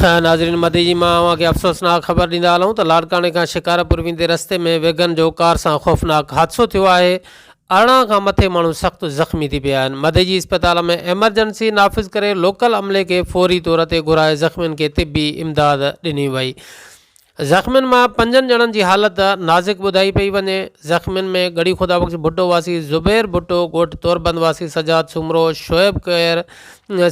ناظرين مدي جي مان اوهان کي افسوسناڪ خبر ڏيندا هلون ته لاڙڪاڻي کان شڪارپور ويندي رستي ۾ ويگن جو ڪار سان خوفناڪ حادثو ٿيو آهي 18 کان مٿي ماڻهو سخت زخمي ٿي پيا آهن مدي جي اسپتال ۾ ايمرجنسي نافذ ڪري لوڪل عملي کي فوري طور تي گهرائي زخمين کي طبي امداد ڏني وئي زخمين مان پنجن ڄڻن جي حالت نازڪ ٻڌائي پئي وڃي، زخمين ۾ ڳڙهي خدا بخش ڀٽو واسي زبير ڀٽو، ڳوٺ توربند واسي سجاد سومرو، شعيب ڪير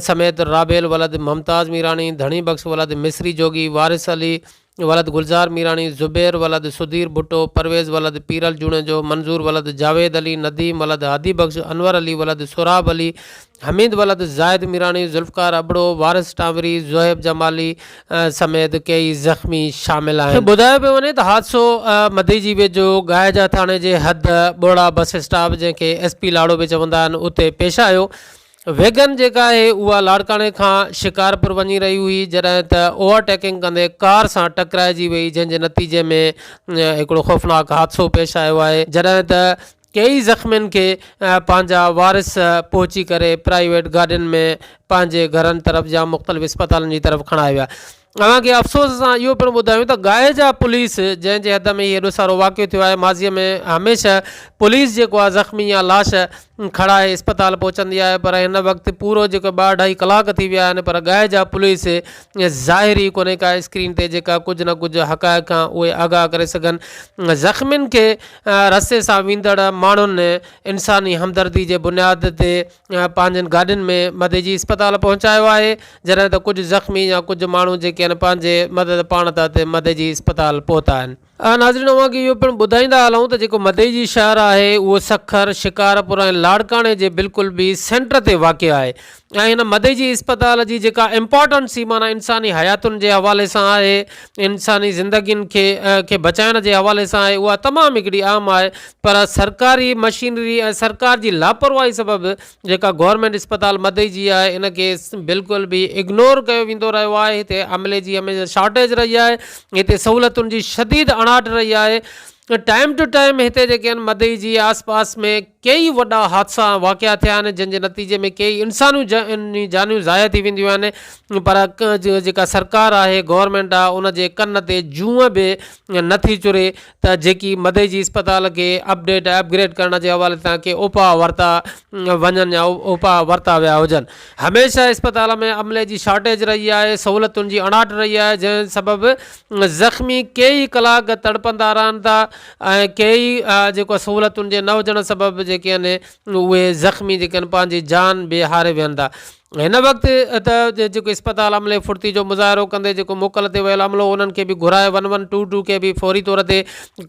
سميت رابيل ولد ممتاز ميراڻي، ڌڻي بخش ولد مصري جوڳي، وارث علي ولد گلزار ميراڻي، زبير ولد سڌير ڀٽو، پرويز ولد پيرل جوڻيجو، منظور ولد جاويد علي، نديم ولد هادي بخش، انور علي ولد سهراب علي، حميد ولد زاهد ميراڻي، ذوالفقار ابڙو، وارث ٽانوري، زوهيب جمالي سميت ڪيئي زخمي شامل آهن. ٻڌايو پيو وڃي ته حادثو مديجي ويجهو گاهيجا ٿاڻي جي حد ٻوڙا بس اسٽاپ جنهن کي ايس پي لاڙو به چوندا آهن اتي پيش آيو. ويگن جيڪا آهي اها لاڙڪاڻي کان شڪارپور وڃي رهي هئي جڏهن ته اوور ٽيڪنگ ڪندي ڪار سان ٽڪرائجي وئي جنهن جي نتيجي ۾ هڪڙو خوفناڪ حادثو پيش آيو آهي جڏهن ته ڪيئي زخمين کي پنهنجا وارث پهچي ڪري پرائيويٽ گاڏين ۾ پنهنجي گهرن طرف يا مختلف اسپتالن جي طرف کڻايا ويا. اوهان کي افسوس سان اهو پڻ ٻڌايون ته گائيجا پوليس جنهن جي حد ۾ هي ايڏو سارو واقعو ٿيو آهي ماضي ۾ هميشه پوليس جيڪو آهي زخمي يا لاش کڻائي اسپتال پهچندي آهي پر هن وقت پورو جيڪو ٻه اڍائي ڪلاڪ ٿي ويا آهن پر گائيجا پوليس ظاهر ئي ڪونهي ڪا اسڪرين تي جيڪا ڪجهه نه ڪجهه حقائق کان اهي آگاهه ڪري سگهن زخمين کي رستي سان ويندڙ ماڻهن انساني همدردي جي بنياد تي پنهنجن گاڏين ۾ مديجي اسپتال پهچايو آهي جڏهن ته ڪجهه زخمي يا ڪجهه ماڻهو جيڪي آهن پنهنجي مدد پاڻ تحت مديجي اسپتال پهتا آهن. ناظرين اوهان کي اهو پڻ ٻڌائيندا هلون ته جيڪو مديجي شهر آهي اهو سکر، شڪارپور ۽ لاڙڪاڻي جي بلڪل به سينٽر تي واقع آهي ۽ هن مديجي اسپتال جي جيڪا امپارٽنسي معنيٰ انساني حياتن جي حوالي سان آهي انساني زندگين کي کي بچائڻ جي حوالي سان آهي اها تمام هڪڙي اهم آهي پر سرڪاري مشينري ۽ سرڪار جي لاپرواهي سبب جيڪا گورنمينٽ اسپتال مدئي جي آهي ان کي بلڪل به اگنور ڪيو ويندو رهيو آهي هتي عملي جي هميشه شارٽيج رهي آهي هتي سهولتن جي شديد اڻاٺ رهي آهي ٽائيم ٽو ٽائيم هتي جيڪي آهن مدئي جي آس پاس ۾ ڪيئي وڏا حادثا ۽ واقعا ٿيا آهن جن جي نتيجي ۾ ڪيئي انسانيون جانيون ضايع ٿي وينديون آهن پر جيڪا سرڪار آهي گورنمينٽ آهي ان جي ڪن تي جونء به نٿي چري ته جيڪي مدئي جي اسپتال کي اپڊيٽ ۽ اپگريڊ ڪرڻ جي حوالي سان ڪي اپاء ورتا وڃن يا اپاء ورتا ويا هجن هميشه اسپتال ۾ عملي جي شارٽيج رهي آهي سهولتن جي اڻاٺ رهي آهي جنهن سبب زخمي ڪيئي ڪلاڪ تڙپندا رهن ٿا ۽ ڪيئي جيڪو سهولتن جي نه هجڻ سبب جيڪي آهن اهي زخمي جيڪي آهن پنهنجي جان به هاري ويهن ٿا هن وقت ته جيڪو اسپتال عملي ڦڙتي جو مظاهرو ڪندي جيڪو موڪل تي ويل عملو انهن کي به گهرائي ون ون ٽو ٽو کي به فوري طور تي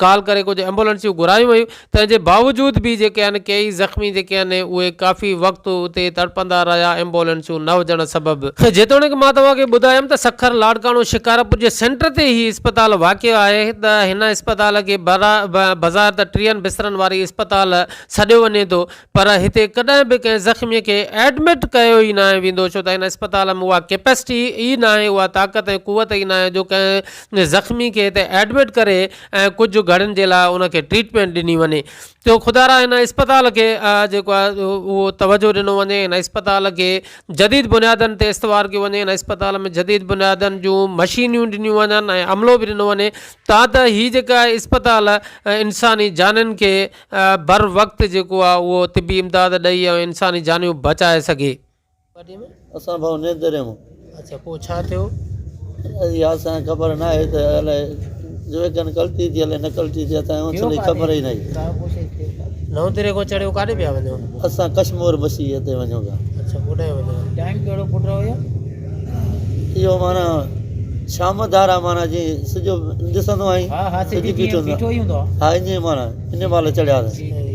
ڪال ڪري ڪجهه ايمبولنسيون گهرايون ويون تنهن جي باوجود به جيڪي آهن ڪيئي زخمي جيڪي آهن اهي ڪافي وقت اتي تڙپندا رهيا ايمبولنسون نه هجڻ سبب. جيتوڻيڪ مان توهان کي ٻڌايم ته سکر لاڙڪاڻو شڪارپور جي سينٽر تي هي اسپتال واقع آهي ته هن اسپتال کي بظاهر ته ٽيهن بسترن واري اسپتال سڏيو وڃي ٿو پر هتي ڪڏهن به ڪنهن زخمي کي ايڊمٽ ڪيو ئي ناهي ويندو ڇو ته هن اسپتال ۾ اها ڪيپيسٽي ئي ناهي اها طاقت ۽ قوت ئي ناهي جو ڪنهن زخمي کي هتي ايڊمٽ ڪري ۽ ڪجهه گهڙين جي لاء ان کي ٽريٽمينٽ ڏني وڃي ته خدارا هن اسپتال کي جيڪو آهي اهو توجهه ڏنو وڃي هن اسپتال کي جديد بنيادن تي استوار ڪيو وڃي هن اسپتال ۾ جديد بنيادن جون مشينيون ڏنيون وڃن ۽ عملو به ڏنو وڃي تان ته هي جيڪا اسپتال انساني جانين کي بر وقت جيڪو آهي اهو طبي امداد ڏئي ۽ انساني جانيون بچائي سگهي. اسان ڀائو نيندري مون. اڇا پوء ڇا ٿيو؟ اها اسان کي خبر ناهي ته الائي ويگن ڪلٽي ٿي الائي نه ڪلٽي ٿي اسان کي اصلي خبر ئي ناهي. نئون ديري کان چڙهيو ڪاڏي پيا وڃو؟ اسان ڪشمور مسيح تي وڃون پيا. اڇا اوڏانهن وڃو. ٽائيم ڪهڙو پٽ هيو؟ اهو معنيٰ شام ڌارا معنيٰ جيئن سج ڏسندو آهين ها ها سج بيٺو بيٺو ئي هوندو آهي. ها ائين معنيٰ ان مهل چڙهياسين.